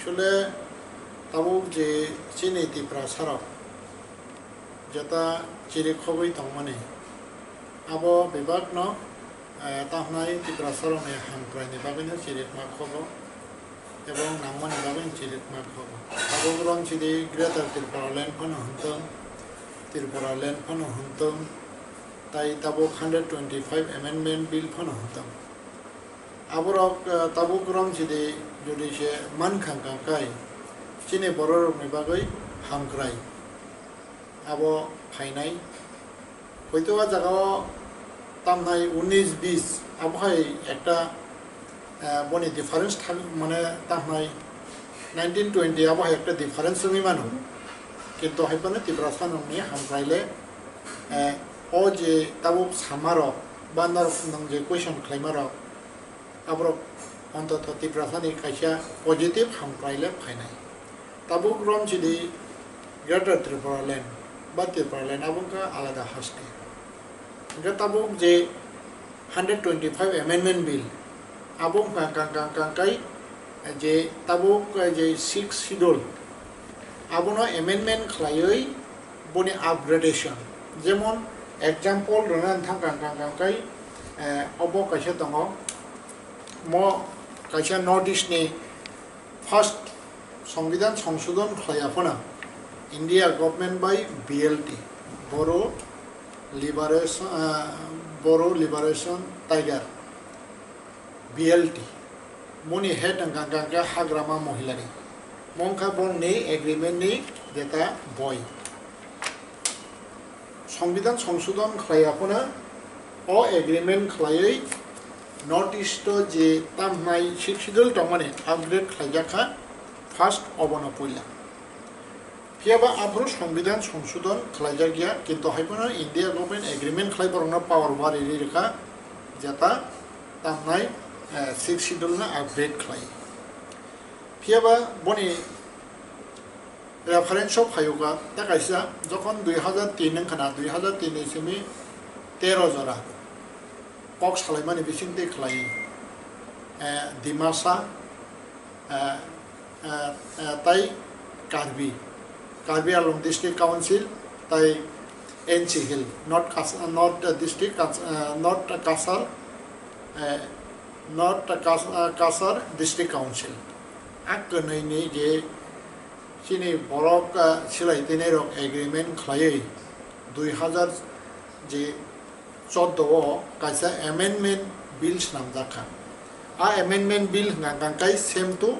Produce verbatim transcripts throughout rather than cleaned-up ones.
Asole tabuk je chini Tiprasarok jeta chirikhogwi tongmani, abo bebakno, eh, tahnai Tiprasarokni hamkraini bagwino chirikma khobo ebong nangmani bagwino chirikma khobo. Tabuk romchidi Greater Tipraland phano hwntwng, Tipraland phano hwntwng, tai tabuk hundred twenty-five Amendment Bill phano hwntwng. Aborok, eh, tabuk romchidi jodi se mankha kangkai chini bororokni bagwi hamkrai abo phainai. Hoito a jagao tamnai unis bis abo hai ekta, eh, boni difference thang mane tamnai nineteen twenty abo hai ekta difference wngwi mano. Kintu hai phano Tiprasa nokni hamkrai le, eh, o je tabuk samarok ba norok nwng je question khlaimarok, aborok ontoto Tiprasani kaisa positive hamkrai le phainai. Tabuk romchidi Greater Tipraland ba Tipraland abo wngkha alada haste. Hingkhe tabuk je hundred twenty-five Amendment Bill, abo wngkha kang kang kang kai je tabuk je Sixth Schedule, abono amendment khlaiwi boni upgradation, jemon example rwna thang kang kang kang kai, eh, obo kaisa tongo, mo kaisa North East ni first Songbidan songsodon khlaiya phano India government bai B L T, Boro Liberation, ah, Boro Liberation Tiger, B L T, moni head wngkha kha hagrama mohilari, mongkha bongni agreement ni jeta boi. Songbidan songsodon khlaiya phano o agreement khlaiwi North East o je tamhnai Sixth Schedule tongmani upgrade khlaijak kha first obono puila. Phiyaba aphuru Songbidan songsodon khlaijak ya, kintu hai phano India government agreement khlai borokno power bari ri rwkha jeta tamhnai, eh, Sixth Schedule no upgrade khlai. Phiyaba boni reference o phaiyokha ta kaisa, jokhon dui hazar tin wngkha na, dui hazar tin ni simi tero jora kok salaimani bisingtwi khlai, eh, Dimasa, eh, eh, eh, tai Karbi, Karbi Anglong District Council, tai N C Hill, North Kas-, North District Kas-, eh, North Kasar, eh, North Kas-, eh, Kasar District Council. A kwnwi ni je chini borok, ah, silai tini rok agreement khlaiwi dui hazar je chordo o kaisa amendment bill swnamjak kha. A amendment bill hwnkha kha kai same to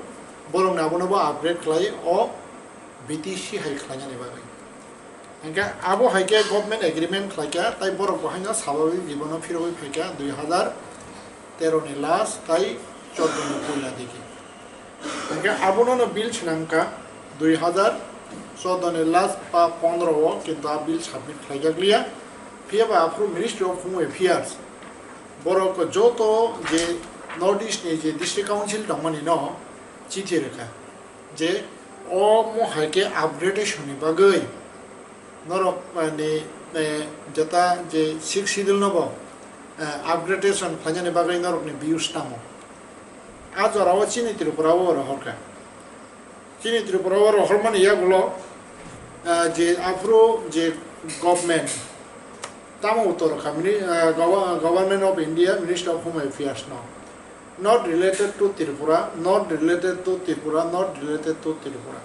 borokni abono bo upgrade khlai o B T C hai khlainani bagwi. Hingkhe abo hai khe government agreement khlai kha, tai borok bo haino sabagwi jibono phirogwi phai kha dui hazar tero ni last tai chordo ni puila digi. Hingkhe abono no bill swnam kha dui hazar chordo ni last ba pondro o, kintu a bill submit khlaijak liya. Phiyaba aphuru Ministry of Home Affairs borok joto je North East ni je District Council tongmani no chithi rwkha je omo hai khe upgradation ni bagwi norok, eh, ni, eh, jeta je Sixth Schedule no bo, eh, upgradation khlainani bagwi norokni views tamo. A jorao chini Tripura o rohorkha. Chini Tripura o rohormani yagulo, eh, je aphuru je government tamo uttor kha, mini, eh, Gov-, Government of India, Ministry of Home Affairs no. Not related to Tripura, not related to Tripura, not related to Tripura.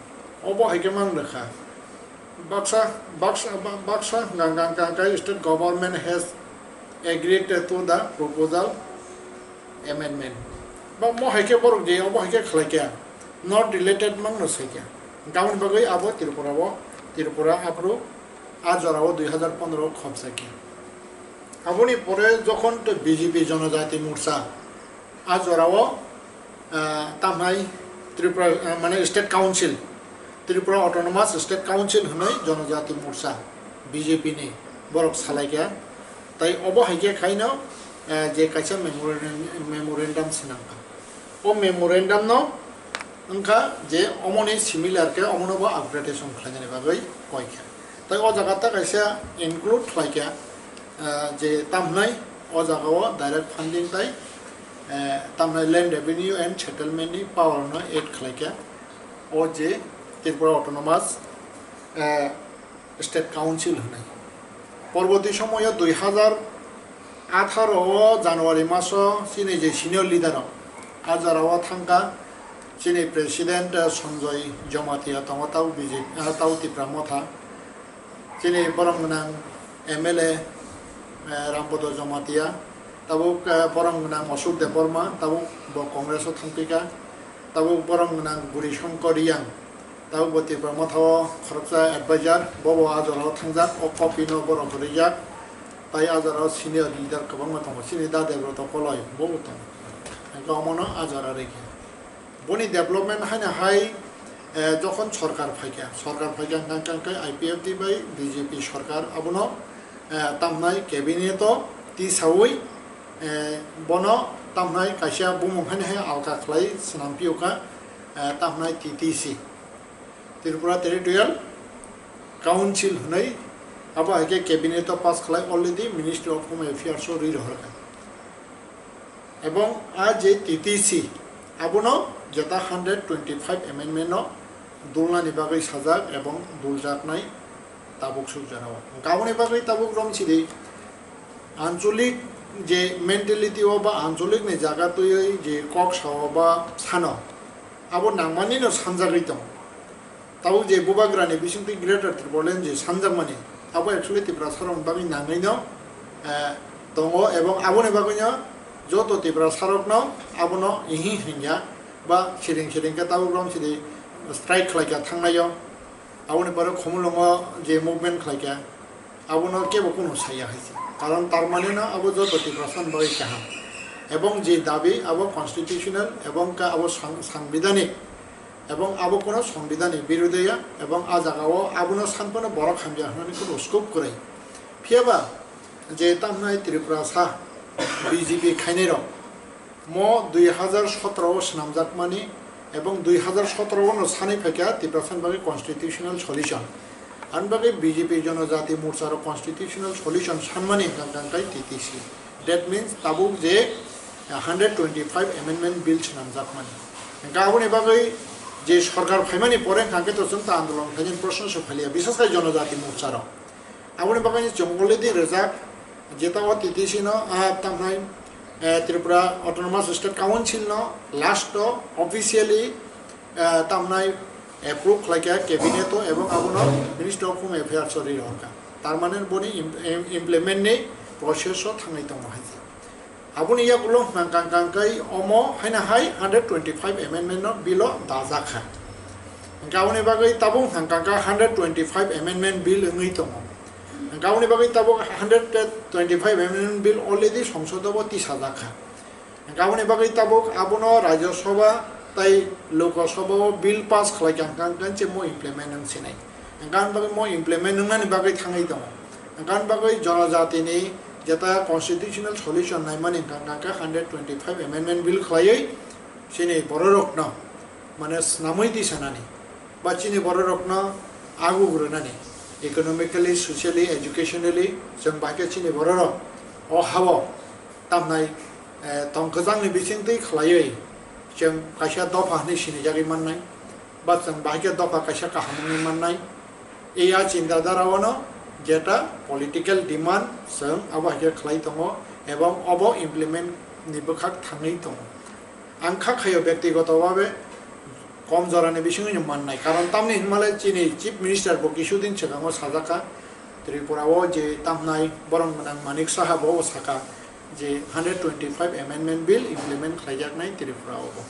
Obo hai khe mang rwkha. Baksa, baksa, ba-, baksa hwnkha hwnkha hwnkha khe state government has agreed to the proposal amendment. Ba mo hai khe borok je obo hai khe khlai kha, not related mang no sai kha. Aboni bagwi abo Tripura o, Tripura aphuru a jora o dui hazar pondro o khopsa kha. Aboni pore jokhon to B J P Jonojati Morcha, a jorao, ah, tamhai Tripura, ah, mane State Council, Tripura Autonomous State Council hwnwi Jonojati Morcha, B J P ni borok salai kha. Tai obo hai khe khaino, ah, je kaisa memorandum, memorandum swnam kha. O memorandum no wngkha je omoni similar khe omono bo upgradation khlainani bagwi koi kha. Tai o jaga ta kaisa include khlai kha, ah, je tamhnai o jaga o direct funding tai, eh, tamhnai land revenue and settlement ni power no add khlai kha. O je Tripura Autonomous, eh, State Council hwnwi. Porborti somoyo dui hazar atharo o January maso chini je senior leader rok a jora o thangkha, chini President, eh, Sanjoy Jamatia tongo, tau B J P, ah, tau Tipra Motha. Chini borok gwnang M L A, eh, Rampodo Jamatia, tabuk, eh, borok gwnang Ashok Debbarma, tabuk bo Congress o thangpikha, tabuk borok gwnang Guri Shankar Reang, tabuk bo Tipra Motha o khoroksa advisor, bo bo a jora o thangjak, o copy no borok rijak, tai a jora o senior leader kwbangma tongo, chini Da Debroto Koloi bo bo tongo, hwnkhe omono a jora rikha. Boni development haino hai, eh, jokhon sorkar phaikha, sorkar phaikha hwnkha hwnkha khe I P F T bai B J P sorkar abono, eh, tamhnai cabinet o tisaui, eh, bono tamhnai kaisa bumung haino hai alka khlai swnam phiyokha, eh, tamhnai T T C, Tripura Territorial Council hwnwi, abo hai khe cabinet o pass khlai already Ministry of Home Affairs o rwi rohorkha. Ebong a je T T C, abono jeta hundred twenty five amendment no dulnani bagwi sajak ebong duljaknai tabuk suk jora o. Hwnkhe aboni bagwi tabuk romsidi ancholik je mentality o ba ancholik ni jaga twiwi je kok sao ba sano, abo nangmani no sanjagwi tongo. Tabuk je bubagrani bisingtwi Greater Tipraland je sanjakmani, abo actually Tiprasarokni bagwi nangwi no, eh, tongo, ebong aboni bagwino joto Tiprasarokno abono ihi hwnkha ba siring siring khe tabuk romsidi strike khlaikha thangnaio, aboni pore Khumulwngo je movement khlaikha, abono kebo kunu saya hai se. Karon tar mane no abo joto Tiprasani bagwi kaham. Ebong je dabi abo constitutional ebong ka abo sang-, sangbidhanik ebong abo kuno songbidhanni birodhe ya, ebong a jagao abono sanphano borok hamya hwnwi kuno scope kwrwi. Phiyaba je tamhnai Tripurasa B J P khainairok mo dui hazar sotoro o swnamjakmani ebong dui hazar sotoro o no sanwi phaikha Tiprasani bagwi constitutional solution. Ani bagwi B J P Jonojati Morcha rok constitutional solution sanmani hwnkha hwnkha khe T T C. That means tabuk je, uh, hundred twenty five amendment bill swnamjakmani. Hwnkhe aboni bagwi je sorkar phaimani pore hwnkha khe to chwng ta andolon khainani proshno se phaliya, bisas khai Jonojati Morcha rok. Aboni bagwi chwng already rijak, jeta o T T C no, ah, tamhnai, eh, Tripura Autonomous State Council no last o officially, eh, tamhnai approve khlaikha cabinet o ebong abono Ministry of Home Affairs o ri rohorkha. Tar mane boni im-, im-, implement ni process o thangwi tongo hai se. Aboni yagulo hwnkha hwnkha hwnkha khe omo haino hai hundred twenty five amendment no bill o dajak kha. Hwnkha aboni bagwi tabuk hwnkha hwnkha hundred twenty five amendment bill wngwi tongo. Hwnkha aboni bagwi tabuk hundred twenty five amendment bill already Songsod o bo tisajak kha. Hwnkha aboni bagwi tabuk abono Rajya Sabha tai Lok Sabha o bill pass khlaikha hwnkha hwnkha se mo implement wng sinai. Hwnkha aboni bagwi mo implement wngnani bagwi thangwi tongo. Hwnkha aboni bagwi Jonojatini jeta constitutional solution naimani hwnkha hwnkha khe hundred twenty five amendment bill khlaiwi chini bororokno, mane, swnamwi tisanani ba chini bororokno aguk rwnani, economically, socially, educationally, chwng bai khe chini bororok o hao tamhnai, eh, tongkwchangni bisingtwi khlaiwi chwng kaisa dopha hwnwi sinijagwi mannai, ba chwng bahai khe dopha kaisa kaham wngwi mannai. Ei a chinta dhara o no jeta political demand chwng abo hai khe khlai tongo ebong obo implement ni bwkhak thangwi tongo. Ang kha khaio byaktigoto bhabe kom jorani bisingtwi no mannai, karon tamni hinmale chini Chief Minister bo kisudin swkango sajak kha, Tripura o je tamhnai borom gwnang Manik Saha bo saka je hundred twenty five amendment bill implement khlaijaknai Tripura o bo.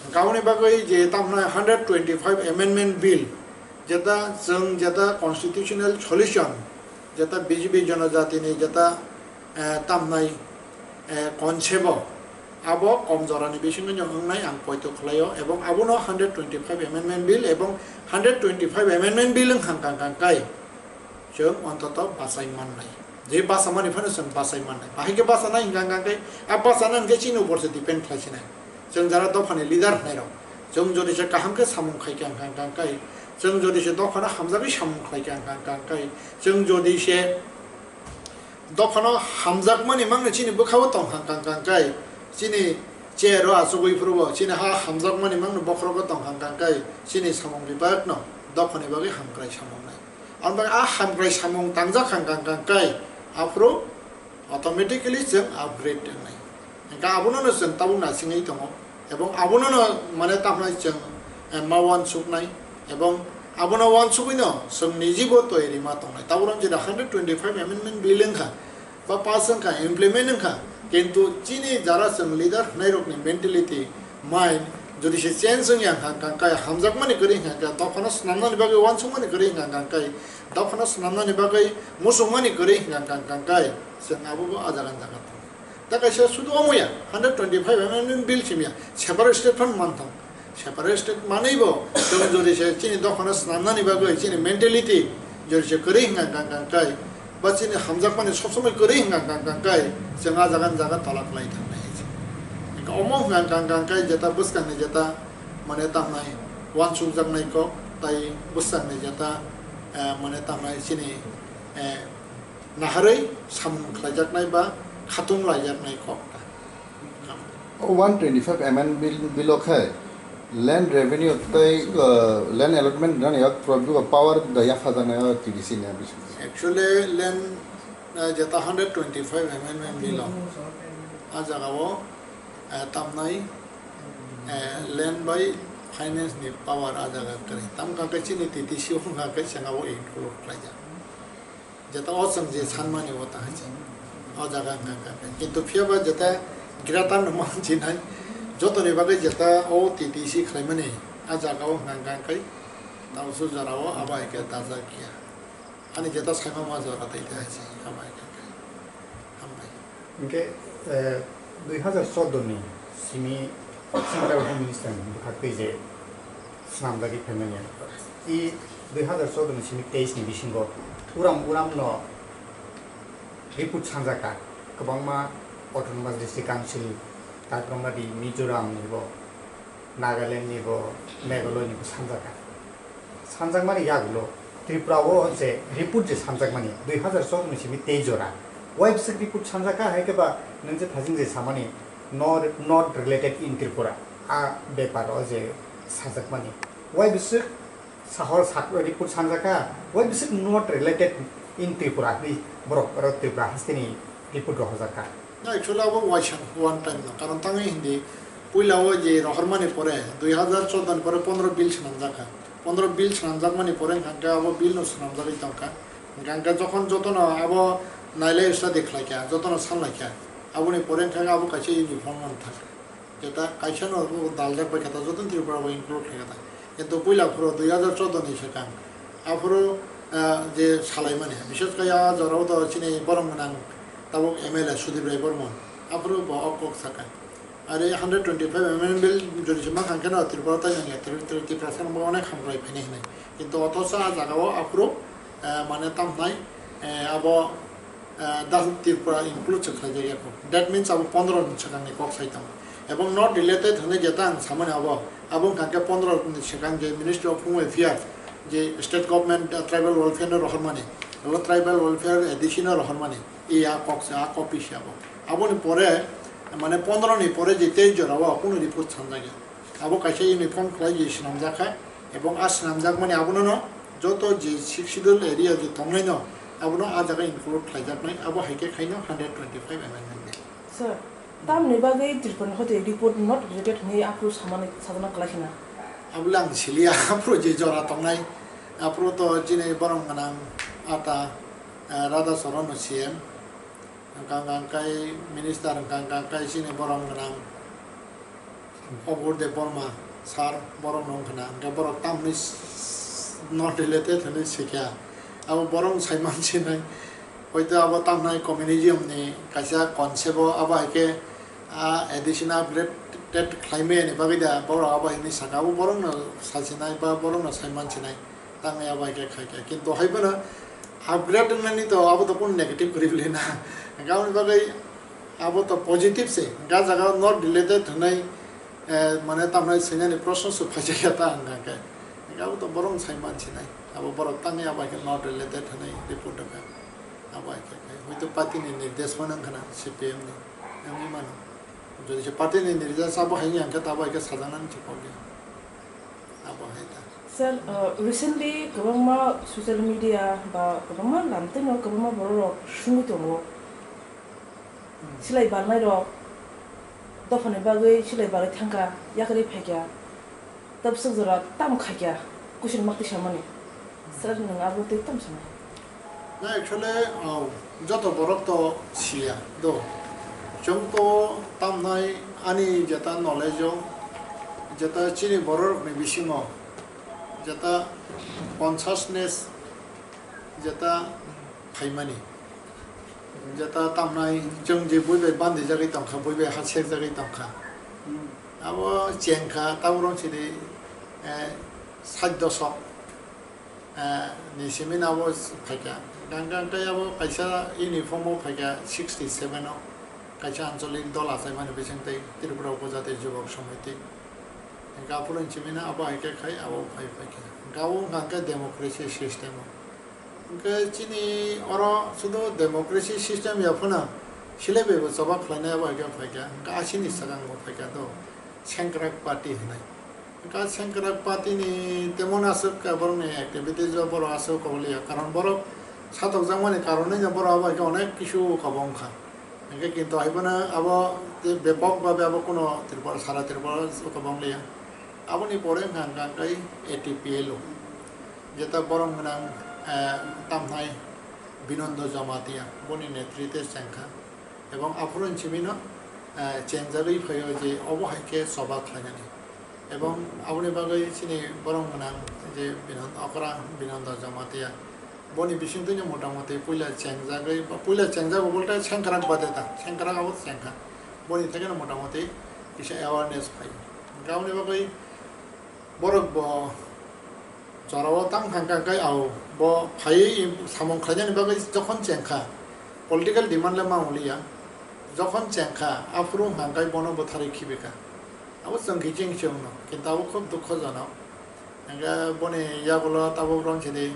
Hwnkha aboni bagwi je tamhnai hundred twenty five amendment bill, jeta chwng jeta constitutional solution, jeta B J P Jonojatini jeta, eh, tamhnai, eh, concept o, abo kom jorani bisingo no wngnai ang poito khlaio, ebong abono hundred twenty five amendment bill ebong hundred twenty five amendment bill wng hang kang kang kai chwng ontoto bachai mannai. Je bachamani phano chwng bachai mannai. Bahai khe bachanai hwnkha hwnkha khe, a bachana hwnkhe chini upor se depend khlai sinai. Chwng jara dophani leader hwnwi rok, chwng jodi se kaham khe samung khai kha hwnkha hwnkha khe, chwng jodi se dophano hamjagwi samung khlai kha hwnkha hwnkha khe, chwng jodi se dophano hamjakmani mangno chini bwkhao tong hwnkha hwnkha khe, chini Chair o achugwi phuru bo chini ha hamjakmani mangno bokhorogo tong kha hwnkha khe chini samung bibak no dophani bagwi hamkrai samung nai. Aboni bagwi a hamkrai samung tangjak kha hwnkha khe aphuru automatically chwng upgrade wngnai. Hwnkha abono no chwng tabuk nasingwi tongo. Ebong abono no mane tamhnai chwng, eh, ma uansuknai. Ebong abono uansugwi no chwng nijibo toyari ma tongnai. Tabuk jeda hundred twenty-five amendment bill wngkha. Ba pass wngkha, implement wngkha, kintu chini jara chwng leader hwnai rokni mentality, mind, jodi se change wngya hwnkha hwnkha khe hamjakmani kwrwi hwnkha khe dophano swnamnani bagwi uansukmani kwrwi hwnkha hwnkha khe dophano swnamnani bagwi muchungmani kwrwi hwnkha hwnkha khe chwng abobo a jaga ni jaga tongo. Da kaisa sudu omoya hundred twenty-five amendment bill simya separate state phano manthang. Separate state manwi bo chwng jodi se chini dophano swnamnani bagwi chini mentality jodi se kwrwi hwnka hwnka hwnka kai ba chini hamjakmani sob somoi kwrwi hwnka hwnka hwnka kai chwng a jaga ni jaga tola kwlai thangnai hai se. Hwnkhe omo hwnka hwnka hwnka kai jeta bwskangni jeta mane tamnai uansukjaknai kok tai bwskangni jeta, eh, mane tamnai chini, eh, naharwi samung khlaijaknai ba khatung laijaknai kok ta. One twenty-five amendment bill, bill o khe land revenue tei, uh, land allotment rani yak problem power da yaphajaknai o T D C ni bising. Actually, land, uh, jeta hundred twenty-five amendment bill o, a jaga o, uh, tamnai, uh, land by finance ni power a jaga kwrwi. Tam kha khe chini T D C o kha khe chwng abo include khlaijak. Jeta o chwng je sanmani o ta hai se. O jaga hwnka hwnka khe. Kintu phiya ba jeta greater no man jinai jotoni bagwi jeta o T D C khlaimani a jaga o hwnka hwnka khe tausu jora o abo hai khe dajak ya. Ani jeta saima ma jora tei tei hai se abo hai khe khe. Hambai. Hwnkhe, eh, dui hazar choudo ni simi Central Home Minister ni bwkhak twi je swnamjagwi phaimani. I dui hazar choudo ni simi teis ni bisingo uram uram no report sanjak kha kwbangma Autonomous District Council, tak romnadi Mizoram ni bo, Nagaland ni bo, Meghalaya ni bo sanjak kha. Sanjakmani yagulo Tripura o je report je sanjakmani dui hazar choudo ni simi tei jora. Wai bwswk report sanjak kha hai khe ba nwng je thajing je samani no, not related in Tripura a bepar o je sajakmani. Wai bwswk sahor sak report sanjak kha, wai bwswk not related in Tripura hwnwi borok aro Tripura hasteni report rohorjak kha. Na, actually abo waisa one time no, karon tangwi hindi puila o je rohormani pore dui hazar choudo ni pore pondro bill swnamjak kha. Pondro bill swnamjakmani pore hwnkha khe abo bill no swnamjagwi tongkha. Hwnkha hwnkhe jokhon jotono abo nailai study khlaikha, jotono sanlaikha, aboni pore hwnkha khe abo kaisa uniform wng thangkha. Jeta kaisa no bo daljak bai kha ta, joto Tripura bo include khlai kha ta. Kintu puila phuru dui hazar choudo ni swkang, aphuru, ah, je salaimani, bishes khe a jorao do chini borom gwnang tabuk M L A Sudip Rai Bormon, aphuru bo o kok sakha. Are hundred twenty-five amendment bill jodi se mankha khe no Tripura tai nangya, Tri-, Tri-, Tiprasa no bo onek hamkrai phainai hinwi. Kintu othocho a jagao aphuru, ah, mane tamhnai, eh, abo ah, das Tripura include se khlaijak ya kho. That means abo pondro ni swkang ni kok sai tongo. Ebong not related hwnwi jeta ang samani abo, abo wngkha khe pondro ni swkang je Ministry of Home Affairs, je state government, ah, tribal welfare no rohormani, abo tribal welfare A D C no rohormani, e a kok se, a copy se abo. Aboni pore, mane pondro ni pore je tei jora o kunu report sanjak ya. Abo kaisa uniform khlai je swnamjak kha, ebong a swnamjakmani abono no joto je Sixth Schedule area je tongnai no abono a jaga include khlaijaknai, abo hai khe khaino hundred twenty-five amendment bill. Sir, tamni bagwi Tripura ni hote report not related hwnwi aphuru samani sajana kwlai khna? Abole ang siliya, aphuru je jora tongnai, aphuru to chini borom gwnang ata, eh, Radha Charan no C M, hwnkha hwnkha khe minister, hwnkha hwnkha khe chini borom gwnang Obur Debbarma sir, borok no wngkha na, hwnkhe borok tamni s-, not related hwnwi swikha. Abo borok sai mansinai, hoito abo tamnai communism ni kaisa concept o, abo hai khe, ah, additional upgrade khlaimani bagwi da borok abo hinwi sakha, abo borok no sasinai ba borok no sai mansinai. Tangwi abo hai khe khai kha. Kintu hai phano upgrade wngnani to abo to kunu negative kwrwi le na. Hwnkhe aboni bagwi abo to positive se. Hwnkhe ah jaga not related hwnwi, eh, mane tamnai swinani proshno se phaijak ya ta hwnkha khe. Hwnkhe abo to borok sai mansinai. Abo borok tangwi abo hai khe not related hwnwi report wngkha. Abo hai khe khai. Hoito party ni nirdesh phano wngkha na C P M ni. Wngwi mano. Jodi se party ni nirjasa bo hai wngya hwnkhe tabo hai khe sajaknani se kok ya. Abo hai ta. Sir, uh, recently kwbangma social media ba kwbangma lamtwi no kwbangma borok rok sungwi tongo. Hmm. Silai balnai rok dophani bagwi silai balai thangkha, yakarwi phaikha. Tabswk jora tam khaikha, kuching mak tisamani. Sir, nwng abo twi tam sanai? Na, actually, oh, joto borok to siya do. Chwng to tamnai ani jeta knowledge o, jeta chini borok ni bisingo, jeta consciousness, jeta phaimani, jeta tamnai chwng je bui bai bandi jagwi tongkha, bui bai ha sek jagwi tongkha. Abo chengkha, taborok sidi, eh, sait dosok, eh, ni simi abo phaikha. Hwnkhe abo kaisa uniform o phaikha sixty seven o, kaisa ancholik dol achaimani bising tei Tripura Upojati Jubak Samiti. Hwnkhe aphuru ni simi abo hai khe khai abo phai phaikha. Hwnkhe abo hwnkha khe democracy system o. Hwnkhe chini oro sudu democracy system ya phano silai bai bo choba khlainai abo hai khe phaikha. Hwnkhe asini swkango phaikha do. Sengkrak party hinwi. Hwnkhe sengkrak party ni temon aswk borokni activities o borok aswk koboliya. Karon borok satokjakmani karonwi no borok abo hai khe onek kisu kobo wngkha. Hwnkhe kintu hai phano abo tei bepok babe abo kuno Tripura, sara Tripura o kobo wngliya. Aboni pore wngkha hwnkhe A T P L o. Jeta borok gwnang, eh, tamnai Binondo Jamatia, boni netritwe chengkha. Ebong aphuru ni simi no, eh, chengjagwi phaio je obo hai khe choba khlainani. Ebong aboni bagwi chini borok gwnang je Binon-, okra Binondo Jamatia. Boni bisingtwi no motamoti puila chengjagwi, ba puila chengjago bolte sengkrak bade ta, sengkrak abo chengkha. Boni theke no motamoti kisa awareness phai. Hwnkhe aboni bagwi borok bo jorao tang thang kha khe, ao bo phaiwi samung khlainani bagwi jokhon chengkha, political demand le ma wnglia, jokhon chengkha, aphuru hwnkha khe bono bwtharwi khibikha. Abo chwng kiching chwngno, kintu abo khub dukhojonok. Hwnkhe boni yagulo tabuk rong sidi,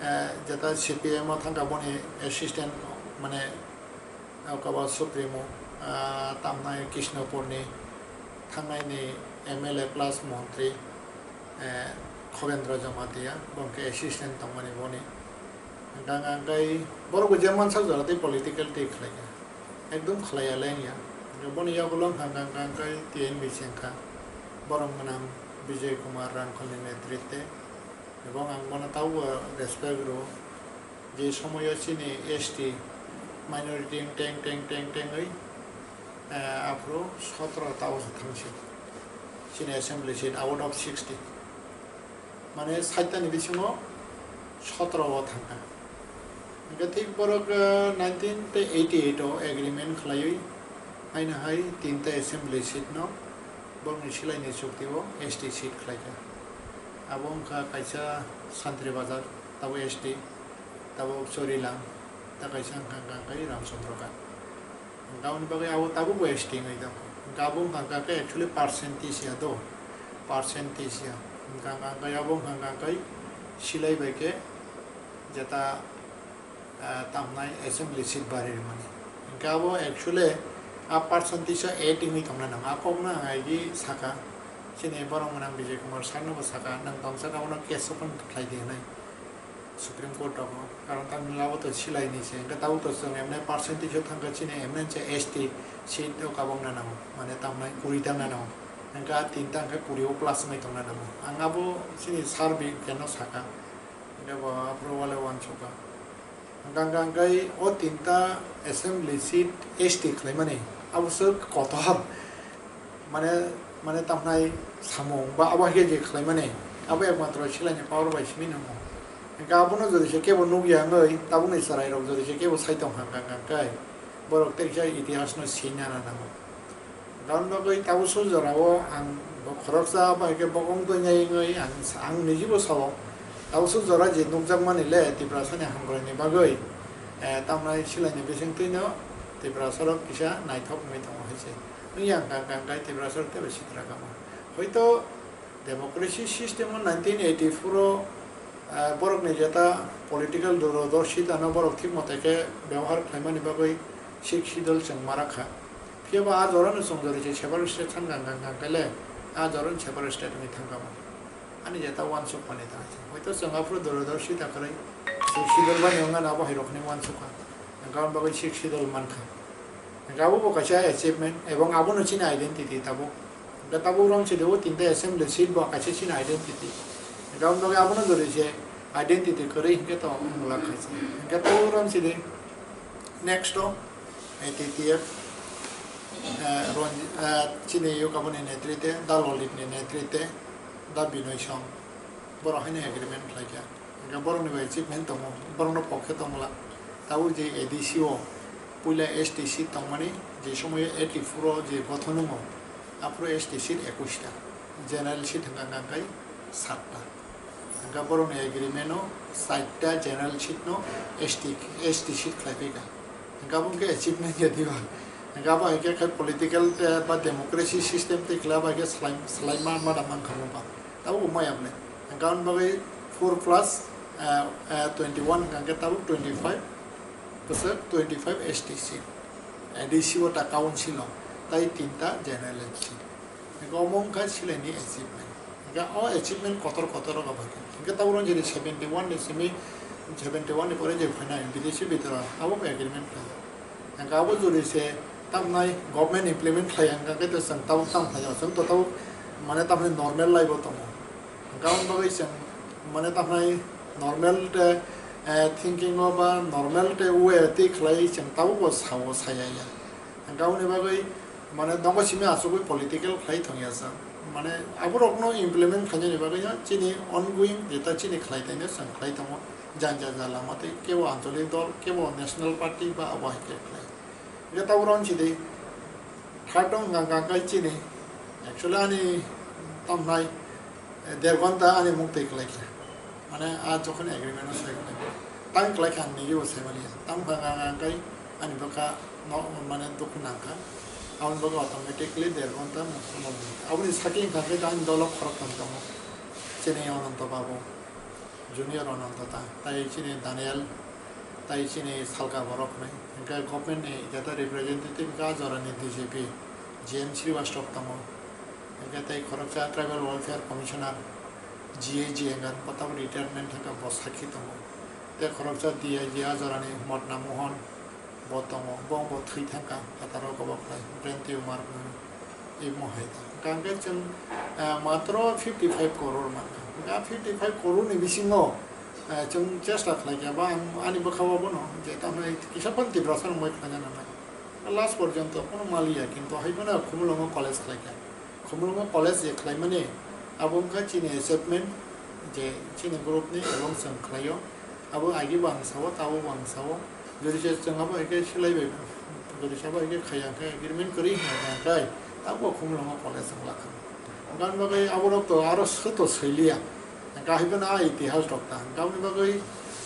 eh, jeta C P M o thangkha boni assistant, mane, Okabo Supremo, ah, tamnai Krishnapurni thangnai ni M L A plus montri, eh, Khovendra Jamatia, bo hwnkhe assistant tongmani boni. Hwnkhe ang khe borok bo je mansak jora tei political tei khlaikha. Ekdom khlaiya le wngya. Hwnkhe boni yagulo wngkha ang khe T N B C wngkha. Borok gwnang Bijay Kumar Rangkholni netritwe. Ebong ang bono tabukbo respect rwo. Je somoyo chini S T minority teng teng teng tengwi, eh, aphuru sotro ta o thangsi chini assembly seat out of sixty, mane sait ta ni bisingo sotro o thangkha. Hingke thik borok, eh, nineteen eighty eight o agreement khlaiwi haino hai tinta assembly seat no borokni silaini chukti o S T seat khlaikha. Abo wngkha kaisa Santri Bazar, tabuk S T. Tabuk Chorilam, ta kaisa wngkha, wngkha khe Ramchandra Ghat. Hwnkhe aboni bagwi abo tabukbo S T wngwi tongo. Hwnkhe abo wngkha, wngkha khe actually percentage ya do, percentage ya. Hwnkha, hwnkha khe abo wngkha, wngkha khe silai bai khe jeta, ah, tamnai assembly seat bari rwmani. Hwnkhe abo actually a percentage o add wngwi tongna nang. A kokno ang agi saka, chini borok mwnang Bijay Kumar sir no bo saka, nang tongsa abono case open khlai di hwnwi. Supreme Court rogo, karon tamni abo to silai ni se, hingke tabuk to chwng emne percentage o thangkha chini emne se S T seat o kabang na nango, mane tamnai kuri ta na nango, hingke a tinta hingke kuri o plus wngwi tongna nango. Ang abo chini sir bi keno saka, hingke bo aphuru wale uansukha. Hingke hingke hingke o tinta assembly seat S T khlaimani abo se kotor. Mane, mane tamnai samung ba abo hai khe je khlaimani, abo ekmatro silaini power bai simi nangkho. Hingkhe abono jodi se kebo nukya wngwi, tabukni chwrairok jodi se kebo sai tongkha hwnka hwnka khe, borok tei kisa itihasno sina nango. Aboni bagwi tabuk suk jorao ang bo khoroksa abo hai khe bokong twi nai wngwi ang, ang nijibo sao. Tabuk suk jora je nukjakmani le Tiprasani hamkraini bagwi, eh, tamnai silaini bisingtwino Tiprasarok kisa naithok wngwi tongo hai se. Wngya hwnka hwnka hwnkhe Tiprasarok teibo sitra kamo. Hoito democracy system o nineteen eighty-four o, ah, borokni jeta political dorodorsita no borok thik mote khe byabohar khlaimani bagwi Sixth Schedule chwng ma rakha. Jeba a jorano chwng jori se separate state thang gang gang gang kele, a jorano separate state wngwi thang kamo. Ani jeta uansuk mani ta se. Hoito chwng aphuru dorodorshi ta kwrwi, Sixth Schedule bani wngna abo hai rokni uansuk kha. Hwnkhe aboni bagwi Sixth Schedule mankha. Hwnkhe abo bo kaisa achievement, ebong abono chini identity tabuk. Hwnkhe tabuk rong sidi o tinta assembly seat bo kaisa chini identity. Hwnkhe aboni bagwi abono jori se identity kwrwi hwnkhe to wngla khaisa. Hwnkhe tabuk rong sidi next o A T T F, eh, Ronji-, eh, chini Yukaboni netrite, Da Lolitni netrite, Da Binoy Song, borok haino agreement khlaikha. Hwnkhe borokni bai achievement tongo, borokno pokhe tongmwla. Tabuk je A D C o puila S T seat tongmani, je somoio eighty-four o je gothon wngo, aphuru S T seat ekush ta, general seat hwnkha hwnkha khe satta. Hwnkhe borokni agreement o satta general seat no S T, S T seat khlai phaikha. Hwnkhe abo wngkhe achievement ya diba? Hwnkhe abo hai khe, khe political tei ba democracy system tei khlai bai khe slai, slai ma, ma da mankha mo ba. Tabuk bo maya bwle. Hwnkhe aboni bagwi four plus, eh, eh, twenty-one hwnkhe tabuk twenty-five, bwswk twenty-five S T seat. A D C o ta council o, tai tinta general seat. Hwnkhe omo wngkha Silaini achievement. Hwnkhe o achievement kotor kotor rok bai khe. Hwnkhe tabuk rw jodi seventy-one ni simi, seventy-one ni pore je phainai bidesi bidra, abo bo agreement khlai. Hwnkhe abo jodi se tamnai government implement khlai ya, hwnkhe to chwng tabuk tam khlai ya, chwng to tabuk mane tamni normal life o tongo. Hwnkhe aboni bagwi chwng mane tamnai normal te, eh, thinking o ba normal te way twi khlai chwng tabuk bo sao saya ya. Hwnkhe aboni bagwi mane nogo simi achugwi political khlai thangya sa. Mane aborokno implement khlainani bagwi no chini ongoing jeta chini khlai taino chwng khlai tongo. Janja jala mate kebo ancholik dol, kebo national party ba abo hai khe khlai. Hwnkhe tabuk rw sidi third wng kha khe chini, actually ani tamnai, eh, der ghonta ani muk twi kwlai kha. Mane a jokhon agreement o soi kwlai. Tang kwlai kha ang nini bo sai mani. Tang kha ang, ang kai ani bwkha no mane dukhu nang kha. Aboni bagwi automatically der ghonta muk tongma mung. Aboni saki wng kha khe ani dolo khorok thang tongo. Chini Ananto Babu, Junior Ananto ta, tai chini Daniel, tai chini Salka borok nai. Hwnkhe government ni jeta representative wngkha Jorani D G P, J M Srivastava tongo. Hwnkhe tei khoroksa Tribal Welfare Commissioner, G A G wngkha, bo tabuk retirement thangkha, bo sakhi tongo. Tei khoroksa D I G a Jorani Motna Mohan, bo tongo, bo, bo thwi thangkha, phataro kobok khlai, brain tumor, mm, imo hai ta. Hwnkhe chwng, eh, matro fifty five crore mankha. Hwnkhe a fifty five crore ni bisingo, eh, chwng chesta khlaikha, ba ang ani bwkhao bono, je tamni kisa phano Tiprasa rok bai khlaina nangnai. Last porjonto kono maliya, kintu hai phano Khumulwngo college khlaikha. Khumulwngo college je khlaimani, abo wngkha chini achievement, je chini group ni ebong chwng khlaio. Abo agi bo ang sao, tabo bo ang sao. Jodi se chwng abo hai khe silai bai, jodi se abo hai khe khaiya khe agreement kwrwi hwnka khe, abo Khumulwngo college wng lakha. Hwnka hwnba khe aborok to aro sw to swi liya. Hwnka hai phano a itihas rok ta. Hwnka aboni bagwi,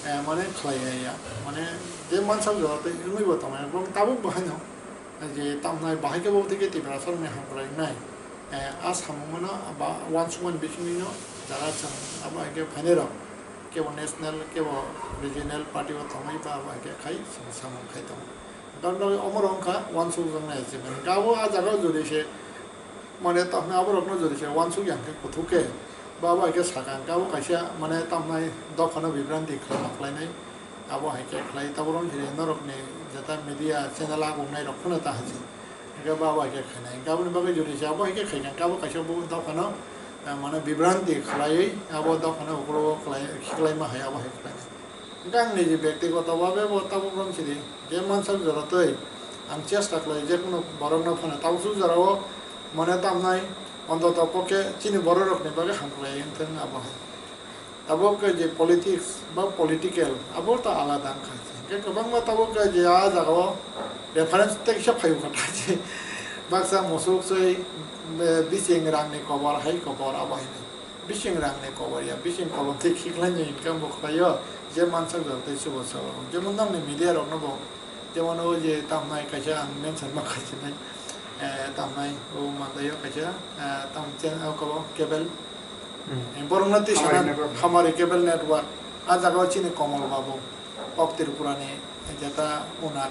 eh, mane khlai ya ya. Mane je mansak jora tei wngwi bo tong mani. Bo tabuk bo haino. Je tamnai bahai khe bo tei khe Tiprasa rokni hamkrai wngnai. Eh, a samung mano ba uansukmani bisingtwi no jara chwng abo hai khe phainai rok kebo national kebo regional party o tongwi ba abo hai khe khai chwng samung khai tongo. Tamni bagwi omo rok wngkha uansukjaknai achievement. Hwnkhe abo a jaga o jodi se mane tamni abo rokno jodi se uansuk ya hwnkhe kuthuk khe ba abo hai khe sakha hwnkhe abo kaisa mane tamnai dophano bibranti khlaima khlainai. Abo hai khe khlai, tabuk rw sidi norokni jeta media channel agungnai rok phano ta hai se. Hwnkhe bo abo hai khe khainai. Hwnkhe aboni bagwi jodi se abo hai khe khaikha, hwnkhe abo kaisa bo dophano, eh, mane bibranti khlaiwi abo dophano ukhulgo khlai, khiklaima hai abo hai khlainai. Hwnkhe ang niji bektigoto bhabe bo tabuk rw sidi je mansak jora twi ang chesta khlai je kunu borokno phano tabuk suk jorao mane tamnai ontoto pokhe chini borok rokni bagwi hamkrai wngthung abo hai. Tabuk khe je politics ba political, abo ta alada wngkha. Hwnkhe kwbangma tabuk khe je a jagao reference tei kisa phai wngkha ta je baksa musuk soi, eh, bising rangni kobor hai kobor abo hai. Bising rangni kobor ya, bising kolom tei khiklai ni income bo khlaio, je mansak jora tei chubo sao. Jemon nangni media rokno bo, jemon o je tamnai kaisa ang mention ma khaichinai, eh, tamnai o mandaio kaisa, eh, tam chen o kobo cable. Hmm. Eh, borokno twi Hamari sana network. Hamari cable network. A jagao chini Komol Babu, kok Tripura ni, jeta unak,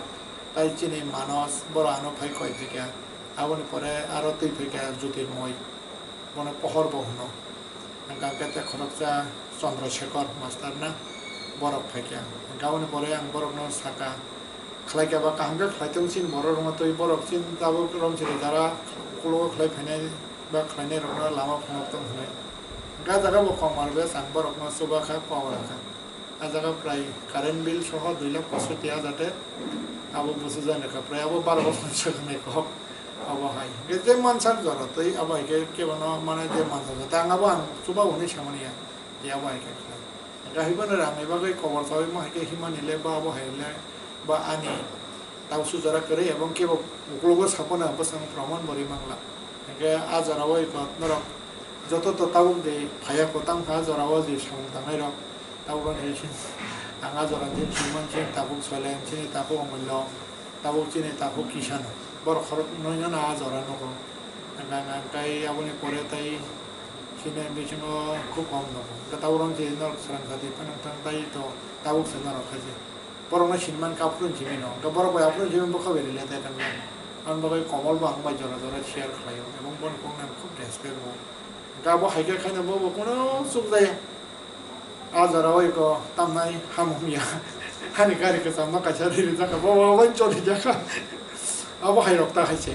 tai chini Manos, boro ano phai koi jikya. Aboni pore aro twi phaikha Jyotirmoy, bono Pohor bo hwno. Hwnkha khe tei khoroksa Chandra Shekhar master na borok phaikha. Hwnkha aboni pore ang borokno sakha, khlaikha ba kaham khe khlai tong chini borok rwngma twi borok chini tabuk romchini jara ukologo khlai phainai ba khlainai rokno lama phunuk tong hwnwi. Hwnkha jaga bo kok mar bes ang borokno chubakha, kok rakha. A jaga prai current bill soho dui lakh poisotti hajar te abo busu jani kha, prai abo baro bosor swkang ni kok abo hai. Hwnkhe je mansak jora twi abo hai khe kebono mane je mansak jora ta ang abo ang chuba hwnwi samani ya, je abo hai khe khlai. Hwnkhe hai bono rang ni bagwi kobor saui mo hai khe himani le ba abo hai le ba ani Tabuk su jora kwrwi, ebong kebo uklogo saphano bwskango proman bo rwi mangla. Hwnkhe a jorao eko norok joto to tabuk de phaiya ko, tamo khe a jorao je samung tangnai rok tabuk rok ni simi ang a jora ni simi man chini tabuk Soilen, chini tabuk Omullo, tabuk chini tabuk Kisan, borok khorok noi no a jora nugo. Hwnkhe aboni pore tai chini bisingo khub kom nugo. Hwnkhe tabuk rok je norok swrang jati phano tang tai to tabuk se norok khaje. Borokno siniman khe aphuru simi no, hwnkhe borok bai aphuru simi bwkha bai related wngya. Aboni bagwi Komol bo ang bai jora jora share khlaio, ebong boni kokno ang khub respect rwo. Hwnkhe abo hai khe khaino bo bo kuno chuk jaya. A jora o eko tamnai ham wngya. Ani gari kwcham no kaisa ri rijak kha, bo bo bai choli jak kha. Abo hai rok ta hai se.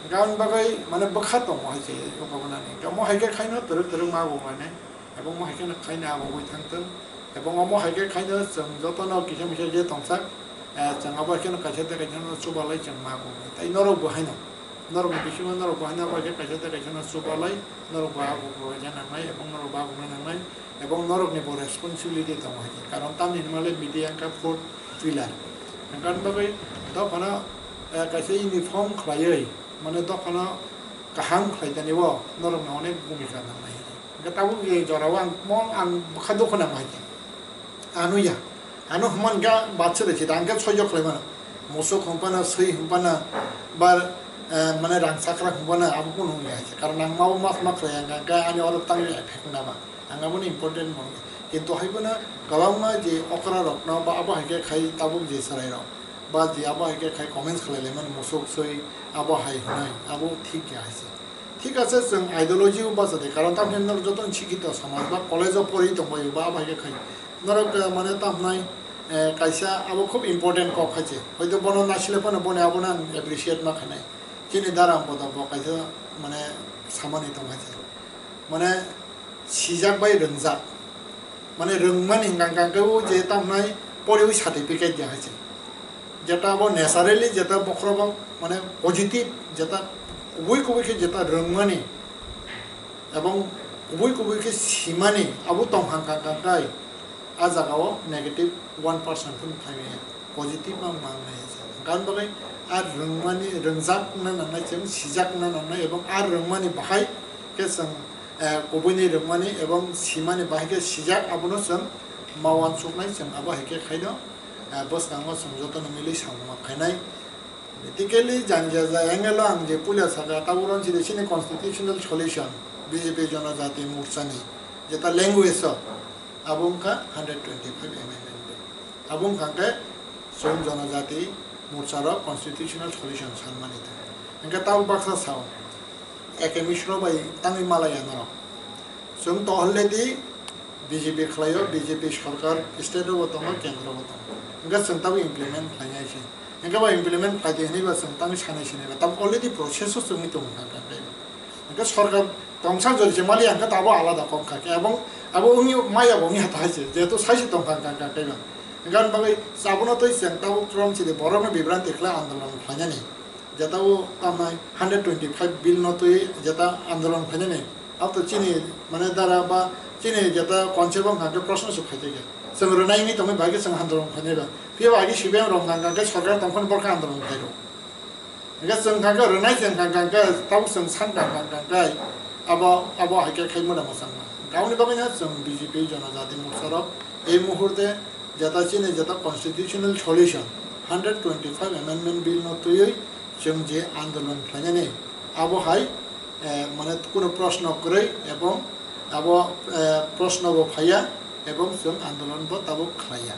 Hwnkhe aboni bagwi mane bwkha tongo hai se, eko bo nani. Hwnkhe omo hai khe khaino twrwk twrwk ma bo mane. Ebong omo hai khe khaino abo wngwi thangthwng. Ebong omo hai khe khaino chwng jotono kisa misa je tongsak, eh, chwng abo hai kheno kaisa tei kaisa no chubalai chwng ma bo wngnai. Tai norok bo haino, norok ni bisingo norok bo haino abo hai khe kaisa tei kaisa no chubalai, norok bo abo bo khe nangnai, ebong norok bo abo nangnai, ebong norok ni bo responsibility tongo hai khe. Karon tamni hwnmale media wngkha fourth pillar. Hwnkhe aboni bagwi dophano, eh, kaisa uniform khlaiwi, mane dophano kaham khlai tani o norok ni onek bhumika nangnai. Hwnkhe tabuk je jorao ang mo ang bwkha dukhu nang hai khe. Ano ya. Ano hwnman ga batse de chita, ang khe soijo khlai mano. Musuk hwnphano, swi hwnphano, ba, eh, mane rang chakra hwnphano, abo kunu hwnwi hai khe. Karon ang mabo mas ma khlai ang khe, ani oro tangwi effect na ba. Ang aboni important mano. Kintu hai phano kwbangma je okra rokno ba abo hai khe khai tabuk je chwrai rok. Ba je abo hai khe khai comments khlai lai mano musuk swi abo hai hwnwi. Abo thik ya hai se. Thik ase, chwng ideology o bacha de, karon tamni norok joto ni sikito samaj ba college o pori tongbai ba abo hai khe khai norok, eh, mane tamnai, eh, kaisa abo khub important kok hai se, hoito bono naisile phano boni abono ang appreciate ma khainai. Chini dara ang boda bo kaisa mane samani tong hai se, mane sijak bai rwngjak. Mane rwngmani hwnkha hwnkha khe o je tamnai poriwi certificate ya hai se. Jeta abo naturally jeta bokhorogo mane positive jeta kubui kubui khe jeta rwngmani ebong kubui kubui khe simani abo tong hwnkha hwnkha khe a jagao negative one percent phano phai maya. Positive ma mangnai hai se. Hwnkha hwnba khe a rwngmani, rwngjakna nangnai, chwng sijakna nangnai, ebong a rwngmani bahai khe chwng, eh, kubuini rwngmani ebong simani bahai khe sijak, abono chwng ma uansuknai, chwng abo hai khe khaino, eh, bwskango chwng jotono milwi samung ma khainai. Basically, jani jaja angle o ang je puila sakha, tabuk rok chini constitutional solution, B J P Jonojati Morcha ni, jeta language o, abo wngkha hundred twenty-five amendment bill. Abo wngkha khe chwng Jonojati Morcha rok constitutional solution sanmani ta. Hwnkhe tabuk baksa sao, Eke Misro bai tangwi malaya norok. Chwng to already B J P khlaio, B J P sarkar state o bo tongo, kendro bo tongo. Hwnkhe chwng tabuk implement khlainai se. Hwnkhe bo implement khlai di hwnwi ba chwng tangwi sanai sinai ba. Tabuk already process o chwngwi tongo kha kha khe. Hwnkhe sarkar tongsa jori se mali hwnkhe abo alada kok kha khe. Ebong abo wngwi maya bo wngya ta hai se. Jehetu sai se tong kha kha khe ba. Hwnkhe aboni bagwi abono twi chwng tabuk trom chini borokno bibranti khlai andolon khlainani. Jeta o tamnai hundred twenty-five bill no twi jeta andolon khlainani, abo to chini mane dara ba chini jeta concept wngkha khe proshno se phai tongkha. Chwng rwnai wngwi tongwi bai khe chwng andolon khlainai ba. Phiya ba agi C P M rok wngkha khe sarkar tongphani borok khe andolon khlai rw. Hwnkhe chwng wngkha khe rwnai se wngkha khe tabuk chwng san kha wngkha khe abo, abo hai khe khai mona mwchangma. Aboni bagwino chwng B J P Jonojati Morcha rok ei muhurte jeta chini jeta constitutional solution, hundred twenty-five amendment bill no twiwi chwng je andolon khlainani, abo hai, eh, mane kuno proshno kwrwi ebong abo, eh, proshno bo phaiya ebong chwng andolon bo tabuk khlaiya.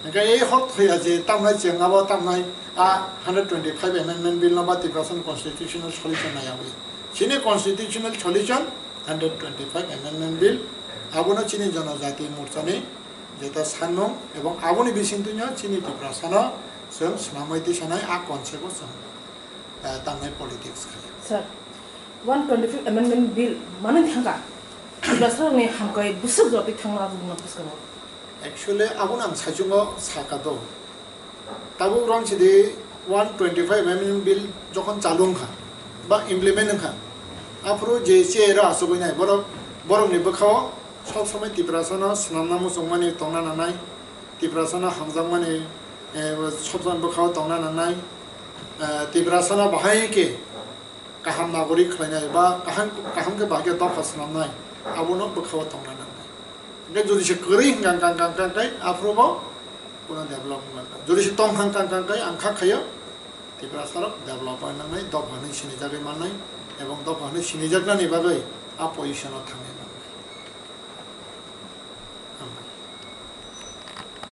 Hingke ei hor thoya je tamnai cheng abo tamnai a hundred twenty-five amendment bill no ba Tiprasani constitutional solution nai aboni. Chini constitutional solution hundred twenty-five amendment bill, abono chini Jonojati Morchani jeta sanmung ebong aboni bisingtwino chini Tiprasano chwng swnamwi tisanai a concept o chwng, eh, tamnai politics khai. Sir, one twenty-five amendment bill manwi thangkha. Tiprasarokni hamkai bwswk jotwi thangna rwngna bwskango. Actually, abono ang saichungo saka do. Tabuk rong sidi one twenty-five amendment bill jokhon chalu wngkha ba implement wngkha, aphuru je che ero asugwi nai borok, borokni bwkhao sob somoi Tiprasano swnamna muchungmani tongna nangnai, Tiprasano hamjakmani, eh, sob somoi bwkhao tongna nangnai, eh, Tiprasano bahai khe kaham nagorik khlainai ba kaham, kaham khe bahai khe dopha swnamnai, abono bwkhao tongna nangnai. Hingke jodi se kwrwi hingka hingka hingka hingka hingka aphuru bo kuno develop wngkha. Jodi se tong hingka hingka hingka ang kha khayo, Tiprasarok develop wngnai, dopha hwnwi sinijagwi mannai, ebong dopha hwnwi sinijaknani bagwi a position o thangnai nangnai. Hambai.